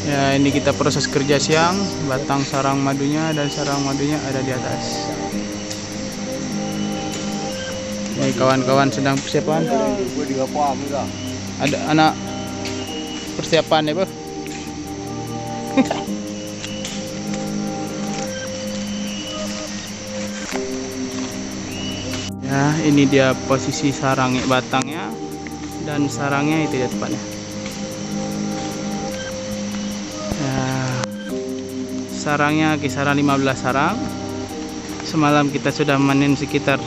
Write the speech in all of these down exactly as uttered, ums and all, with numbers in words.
Ya, ini kita proses kerja siang, batang sarang madunya dan sarang madunya ada di atas. Ini kawan-kawan sedang persiapan. Ada anak persiapan ya, Bro. Ya, ini dia posisi sarang batangnya dan sarangnya itu dia tempatnya. Ya, sarangnya kisaran lima belas sarang. Semalam kita sudah memanen sekitar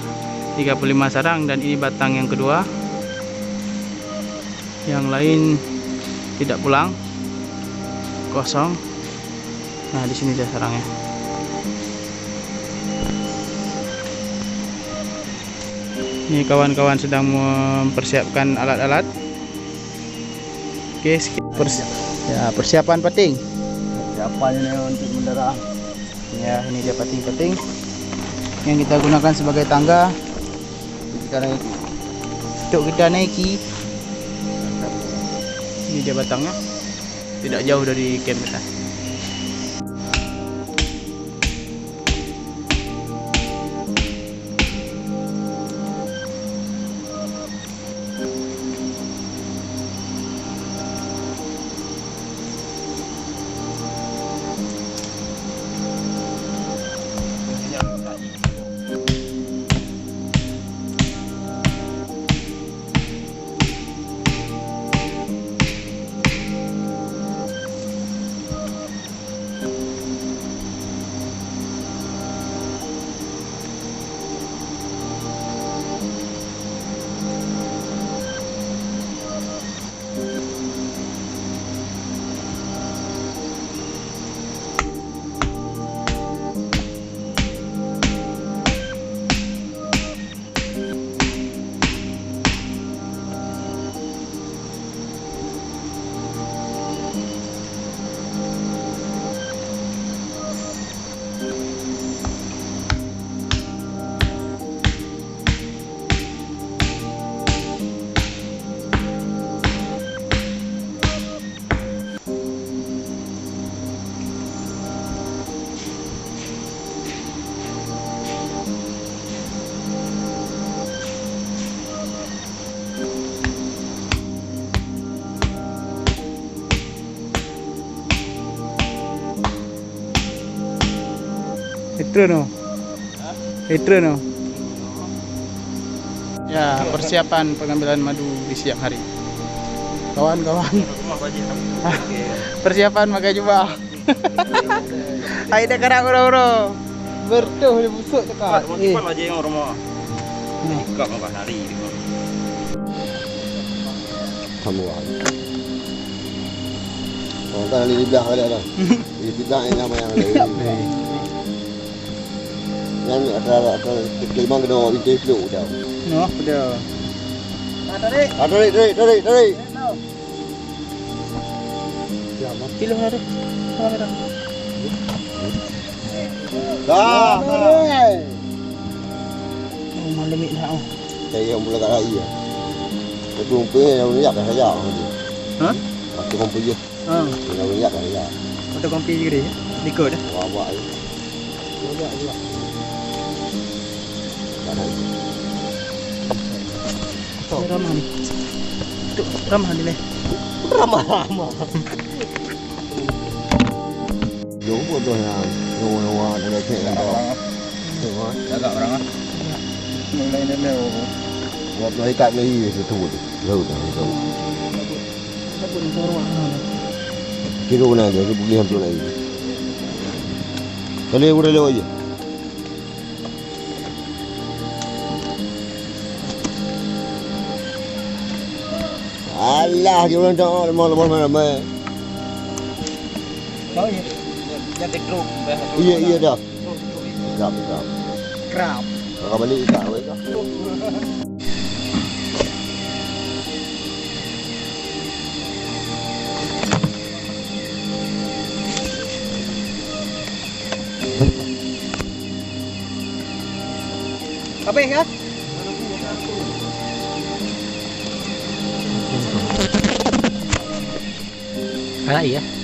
tiga puluh lima sarang dan ini batang yang kedua. Yang lain tidak pulang, kosong. Nah, di sini dia sarangnya. Ini kawan-kawan sedang mempersiapkan alat-alat. Oke, sekian pers-, ya, persiapan pating. Persiapan ini untuk mendarah. Ya, ini dia pating-pating yang kita gunakan sebagai tangga. Kita naiki. Untuk kita naiki. Ini dia batangnya. Tidak jauh dari kem kita. Itu no. Itu no. Ya, persiapan pengambilan madu di siang hari. Kawan-kawan. Persiapan pakai jubah. Hai dah karang uro-uro. Bertuh dia busuk cakap. Kat, eh. Kat aja yang rumah. Ni. Kat muka hari ni. Kamu wahai. Orang kan ada di belah balik dah. Di belah yang nama yang lain. Yang ada, ada kelimang kena awak bintik peluk dah. Noh, dah. Ah, tarik. Ah, tarik, tarik, tarik, tarik. Kilo dah tu. Dah. Oh, malam ni dah, oh. Saya yang mula kat raya. Tapi rumput ni yang melihat dah saja. Ha? Waktu rumput je. Ha. Yang melihat dah saja. Waktu kompi je dia. Ikut dah. Wah, wah. Ramah ni. Tu ramah ni leh. Ramah-ramah. Jom pun tu yang nyawa-nyawa dan lecek kan tu. Jaga orang ah. Mulai ni leh. Buat tu ikat lagi tu tu. Laut tu. Kilo na dia, dia boleh hampir lagi. Kalau yang udah lewat je. Alah, dia orang tak lemah-lemah ramai. Tahu ya? Jadi truk. Iya, iya dah. Truk, truk. Sedap, sedap. Kerap. Kalau balik ikat, weh, dah. Habis kah? Anak iya.